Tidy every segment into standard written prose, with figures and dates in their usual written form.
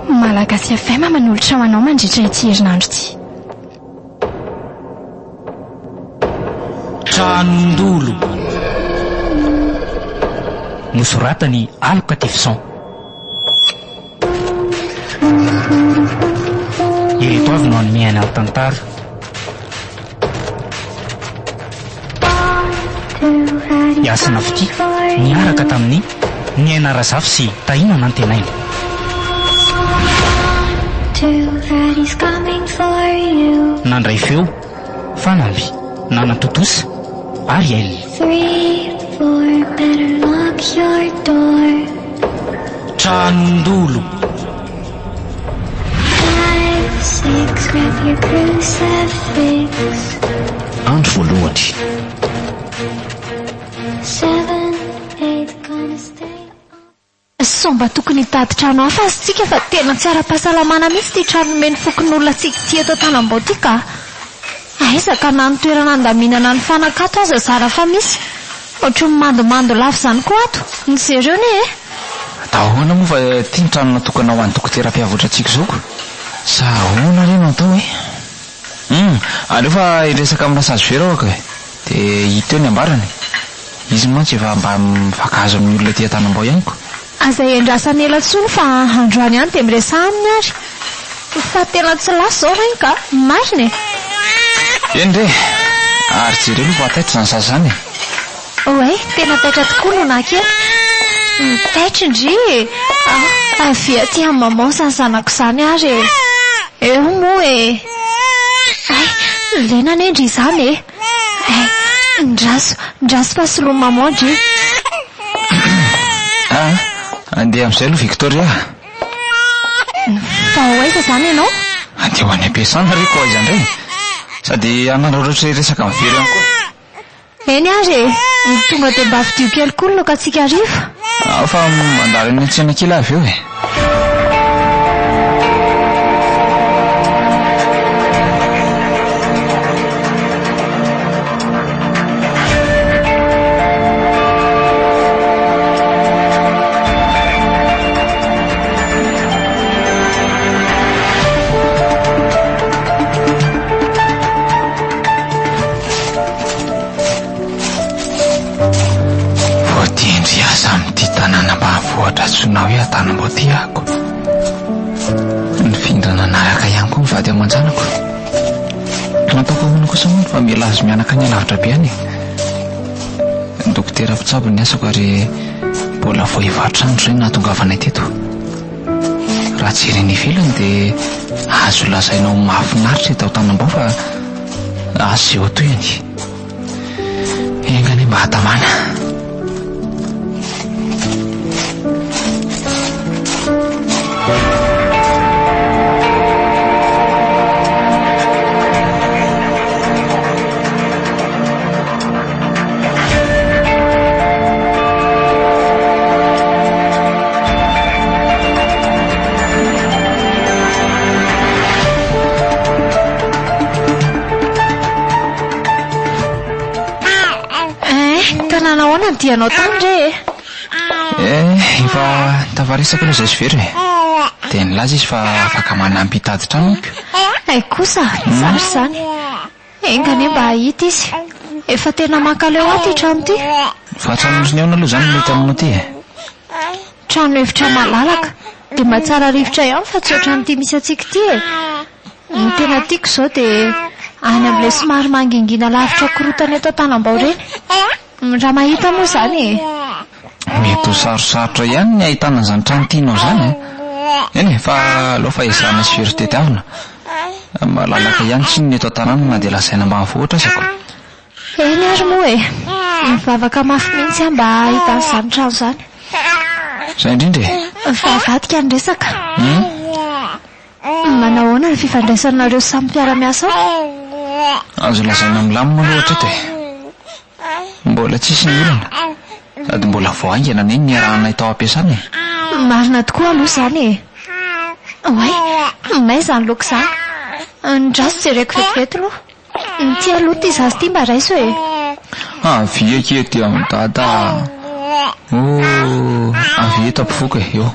Malagasy FM manolotra ho anao mandritra ity herinandro ity. Tranon-dolo. Nosoratan'i Aloka Tifson. Ireto avy no hanome aina ny tantara. I Hasina Fitia niaraka tamin'i Niaina Razafy sy Tahina Nantenaina. Nandray feo, Fanamby, Nanatontosa, Ariel. Tranon-dolo. Andro voalohany. Sao mba tokony hitady trano hafa aza tsika fa tena tsy ara-pahasalamana mihitsy ity trano nomen'ny fokonolona antsika ity eto Antanambao ity ka. Aiza ka na ny toerana handaminana ny fanaka ato aza zara fa misy. Ohatry ny mandomando lava izany koa ato. Jereo anie e! Atao ahoana moa fa ity ny trano natokana ho an'ny dokotera mpiavotra antsika izao ko. Sa ahoana re no atao e? Hum, aleo fa hiresaka amin'i Rasazy Vero aho ka e. Dia hita eo ny ambarany. Izy mantsy efa mba mifankahazo amin'ny olona ety Antanambao ihany ko. Aza endrasana ela intsony fa androany ihany dia miresaha aminy ary. Fa tena tsy lasa izao reny ka! Marina e! Eny re! Ary jereo aloha fa taitra izany zaza izany e! Oay, tena taitra tokoa no nahakely. Taitra ndry e! Avia aty amin'ny maman izany zanako izany ary e! Eo moa e! Hay, lena anie ndry izany e! Hay, ndraso, ndraso fa soloin'i maman ndry. Ah, andeha amin'izay aloha Victoria. Fa ho aiza izany ianao? Andeha ho any am-piasana re ko aiza indray. Sady hanararaotra hiresaka amin'ny Vero ihany koa. Eny ary e! Tonga dia mba fidio kely koa ny laokantsika hariva. Ao fa mandalo eny an-tsena kely aho avy eo e. Voatendry hiasa amin'ity tanàna ambanivohitra antsoina hoe Antanambao ity ako. Nifindra nanaraka ihany koa ny vady aman-janako. Nataoko ahoana kosa moa fa mila azy mianaka any alavitra be any e. Dokotera mpitsabo ny asako ary mbola vao efatra andro izay nahatongavanay teto. Raha jerena ivelany dia azo lazaina ho mahafinaritra eto Antanambao fa asa izay ho tohiny. Enga anie mba hahatamana. Eh, tanàna ahoana ny dianao tany re e? Eh, efa tafaresaka aloha izay sy Vero e. Dia nilaza izy fa afaka manampy hitady trano amiko. Hay kosa, tsara izany. Enga anie mba hahita izy. Efa tena mankaleo ahy ity trano ity. Fa trano ohatry ny ahoana aloha izany no mety aminao ity e? Trano efitra malalaka, dia mba tsara rivotra ihany fa tsy ohatran'ity misy antsika ity e. Ny tena tiako izao dia any amin'ilay somary mangingina lavitra korontana eto Antanambao ireny. Raha mahita moa izany e. Mety ho sarosarotra ihany ny ahitana an'izany trano tianao izany e. Eny e, fa aleo fa ezahana sy very tediavina. Malalaka ihany tsinona eto an-tanàna na dia lazaina ambanivohitra aza ko. Eny ary moa e! Mivavaka mafy mihitsy aho mba hahita an'izany trano izany. Izay indrindra e! Fa avadika ny resaka. Manao ahoana ny fifandraisanareo samy mpiara-miasa ao? Azo lazaina milamina aloha hatreto e! Mbola tsisy ny olana. Sady mbola vao haingana anie ny niarahanay tao am-piasana e! Marina tokoa aloha izany e! Oay, may izany laoka izany. Andraso jereko vetivety aloha. Ity aloha ity zaza ity mba raiso e! Avia akia aty amin'i Dada a! Oh, avia eto ampovoako e, eo.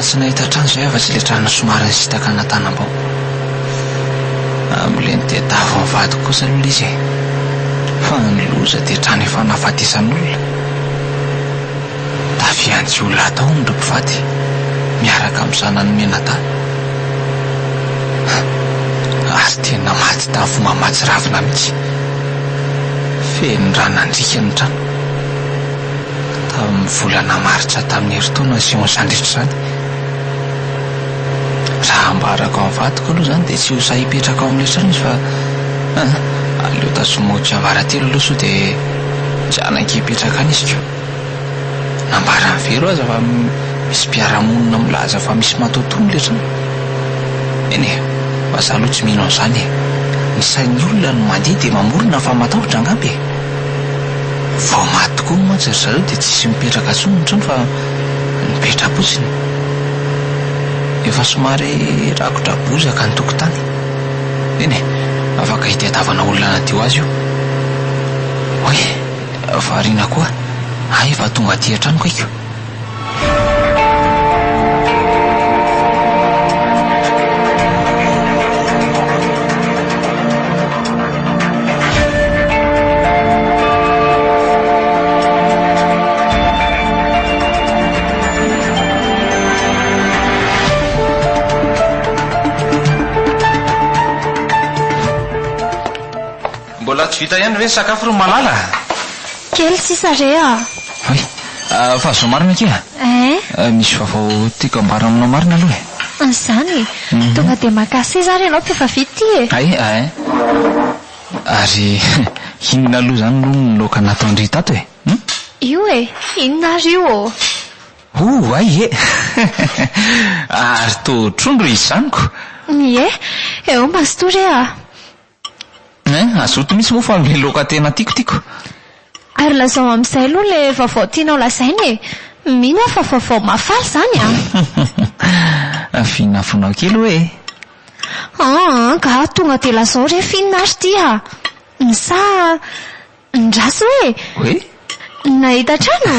tsy nahita trano izahay afa-tsy ilay trano somary nisintaka an'Antanambao. Amin'ilay nitadiavin'ny vadiko kosa aloha ilay izy e. Fa ny loza dia trano efa nahafatesan'olona. Tafihan'ny jiolahy tao hono ireo mpivady, miaraka amin'ny zanany mianadahy. Ary tena maty tamin'ny fomba mahatsiravina mihitsy. Feno rà nandriaka ny trano. Tamin'ny volana martsa tamin'ny herintaona nisehoan'izany rehetra izany. Raha ambarako amin'ny vadiko aloha izany dia tsy ho sahy hipetraka ao amin'ilay trano izy fa aleo tazomy ho tsiambaratelo aloha sao dia tsy hanaiky hipetraka any izy ko. Nambaran'i Vero aza fa misy mpiara-monina milaza fa misy matoatoa ilay trano. Eny e, fa za aloha tsy mino an'izany e. Ny sain'ny olona no mandeha dia mamorona fa matahotra angamba e. Vao maty tokoa mantsy ry zareo dia tsisy mipetraka intsony ny trano fa mipetra-potsiny. Efa somary rakotra bozaka ny tokotany. Eny e, afaka hitadiavana olona hanadio azy io. Oay, variana koa, hay efa tonga aty an-trano kaiko. Mbola tsy vita ihany ve ny sakafo ry Malala? Kely sisa re a! Hay, fa zao marina akia. Hein? Misy vaovao tiako ambara aminao marina aloha e. Izany e? Tonga dia maka seza ary ianao f'efa vita ity e. Hay, hay. Ary inona aloha izany aloha ny laoka nataon-dry tato e? Hum? Io e! Inona ary io ô? Oh, hay e! Ary toa trondro izy izany ko! Ie, eo mazotoa re a! Hein, azoto mihitsy moa fa ilay laoka tena tiako tiako. Ary lazao amin'izay aloha ilay vaovao tianao lazaina e! Mino aho fa vaovao mahafaly izany an! Vinavinao kely hoe e! Aa, angaha tonga dia lazao re f'inona ary ity a! Sa ndraso hoe? Hoe? Nahita trano?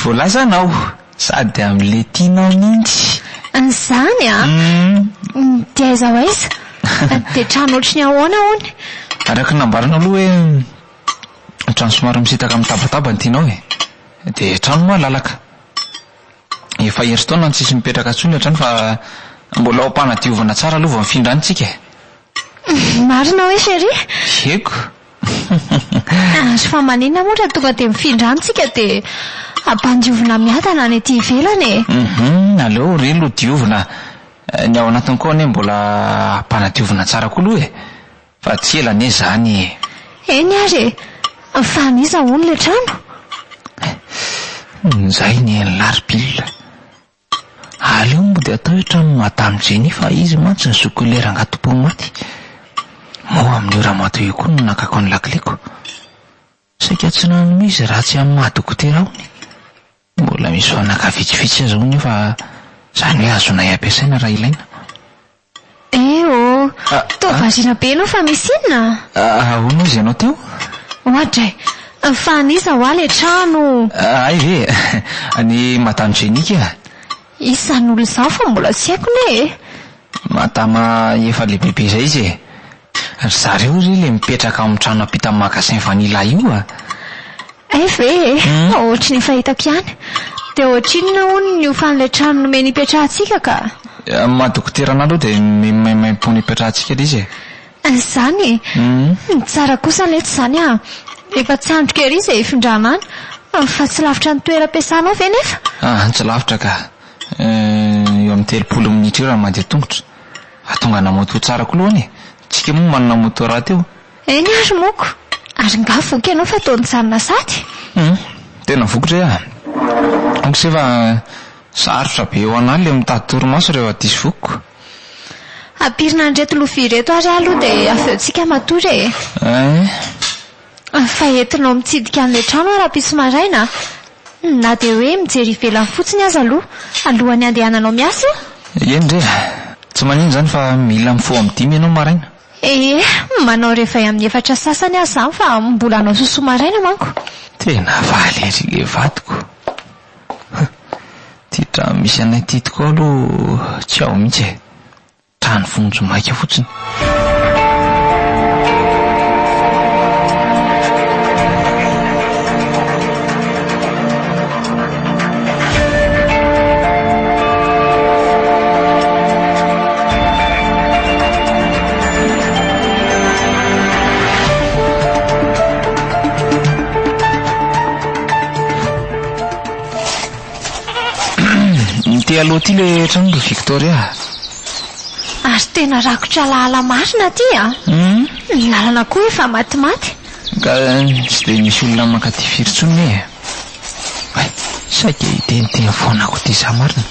Voalazanao, sady amin'ilay tianao mihitsy. Izany an? Dia aiza ho aiza? Dia trano ohatry ny ahoana hono? Araka ny nambaranao aloha hoe trano somary misintaka mitabataba no tianao e. Dia trano malalaka. Efa herintaona no tsisy mipetraka intsony ilay trano fa mbola ao am-panadiovana tsara aloha vao mifindra any tsika e. Marina hoe chérie? Eko. Ary fa maninona moa raha tonga dia mifindra any tsika dia ampandiovina miadana any aty ivelany e? Hum, aleo re aloha diovina. Ny ao anatiny koa anie mbola ampanadiovina tsara koa aloha e. Fa tsy ela anie izany e. Eny ary e! Fa an'iza hono ilay trano? Njay ny an'lah ry Bill. Aleo mody atao io tranon'i Madame Jenny fa izy mantsy ny zokin'ilay rangahy tompony maty. Moa amin'io ramatoa io koa no nakako ny lakileko. Saika tsy nanome izy raha tsy amin'ny maha dokotera hono. Mbola misy fanaka vitsivitsy aza hono io fa izany hoe azonay ampiasaina raha ilaina. Eh oh! Toa variana be ianao fa misy inona? Ahoana hozy ianao teo? Oadray! Fa an'iza hoa ilay trano? Hay ve? An'i Madame Jenny ka? Iza izany olona izany fa mbola tsy haiko ne e! Madama efa lehibebe izay izy e! Ry zareo re ilay mipetraka ao amin'ny trano ampitan'ny magasin Vanilla io a! Hay ve e! Ohatry ny efa hitako ihany. Dia ohatrinona hono ny hofan'ilay trano nomeny hipetrahantsika ka? Amin'ny maha dokotera anà aloha dia nomeny maimaimpoana hipetrahantsika ilay izy e! Izany e! Tsara kosa letsy izany a! Efa tsy andriko ery izay hifindrana any. Fa tsy lavitra ny toeram-piasanao ve nefa? Ah, tsy lavitra ka! Eo amin'ny 30 minitra eo raha mandeha tongotra. Fa tonga na moto tsara koa aloha any e! Tsika moa manana moto rahateo. Eny ary moko! Ary nga voky ianao fa toa nijanona sady? Hum, tena voky re ah! Aoka izay fa sarotra be ho anah ilay mitady torimaso rehefa diso vokiko. Ampirina an'ireto lovia ireto ary aho aloha dia avy eo tsika matory e! Hein? Fa entinao mitsidika an'ilay trano aho rahampitso maraina a! Na dia hoe mijery ivelany fotsiny aza aloha, alohan'ny handehananao miasa. Eny re a! Tsy maninona izany fa mila mifoha amin'ny dimy ianao maraina. Ee, manao réveil amin'ny efatra sasany aho izany fa mbola hanao sosoa maraina manko. Tena faly ery ilay vadiko. Ity trano misy anay ity tokoa aloha tsy ao mihitsy e. Trano vonjimaika fotsiny. Ity aloha ity le trano ry Victoria. Ary tena rakotra alaala marina aty a! Hum. Ny lalana koa efa matimaty. Ka tsy dia misy olona mankaty firy intsony ne e. Hay, saika hiteniteny foana ako ity za marina.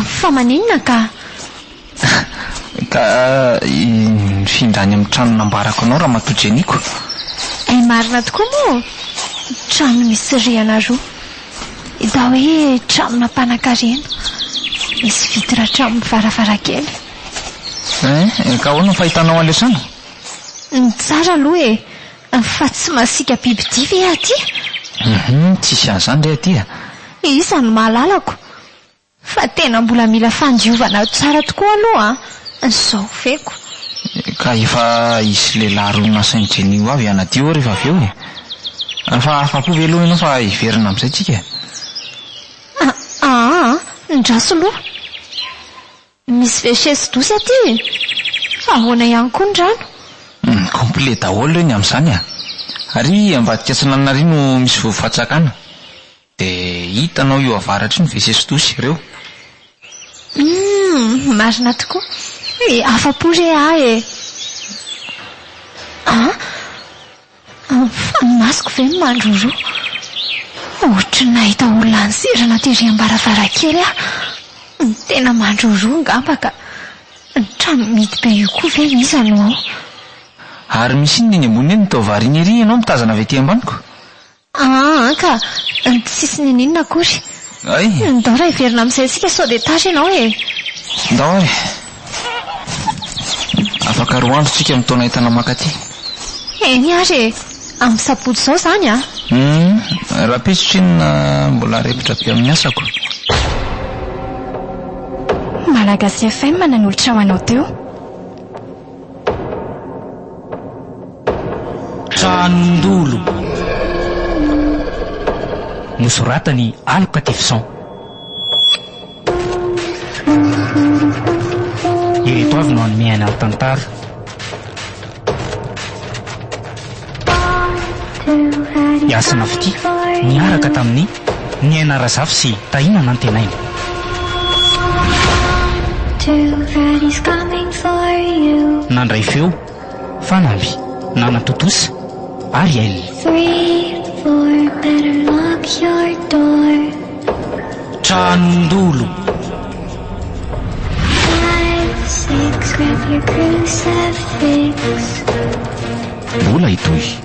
Fa maninona ka? Ka nifindra any amin'ny trano nambarako anao Ramatoa Jenny-ko. Hay marina tokoa moa! Trano misy rihana roa. Hita hoe tranona mpanankarena. Misy vitre hatramin'ny varavarankely. Hein? Ka ahoana ny fahitanao an'ilay trano? Ny tsara aloha e! Fa tsy masiaka bibidia ve aty? Hum, tsisy an'izany re aty a! Iza no mahalalako? Fa tena mbola mila fandiovana tsara tokoa aloha an! Izao feko. Ka efa hisy lehilahy roa nasain'i Jenny ho avy hanadio eo rehefa avy eo e! Fa afa-po ve aloha ianao fa hiverina amin'izay tsika e? Aa, ndraso aloha. Misy WC sy douche aty e! Fa ahoana ihany koa ny rano? Complet daholo re ny amin'izany a! Ary ambadika atsinanana ary no misy vovo fatsakana. Dia hitanao io avaratra io ny WC sy douche, ireo. Humm, marina tokoa. E, afa-po re aho e! An? Fa ny masoko ve no mandroroa? Ohatry ny nahita olona nizerana tery am-baravarankely aho. Ny tena mandroroa angamba ka. Ny trano mihidy be io koa ve iza no ao? Ary misy inona eny ambony eny? Toa variana ery ianao mitazana avy aty ambaniko. Aa ka, tsisy niniana akory. Ay! Ndao raha hiverina amin'izay isika sao dia tara ianao e! Ndao ary. Afaka roa andro tsika mitaona entana mankaty. Eny ary e! Amin'ny sabotsy izao izany an! Hum, rahampitso tsinona mbola repotra be amin'ny asako. Malagasy FM nanolotra ho anao teo. Tranon-dolo. Nosoratan'i Aloka Tifson. Ireto avy no hanome aina ny tantara. I Hasina Fitia niaraka tamin'i Niaina Razafy sy Tahina Nantenaina. Nandray feo, Fanamby, Nanatontosa ary El. Tranon-dolo. Mbola hitohy.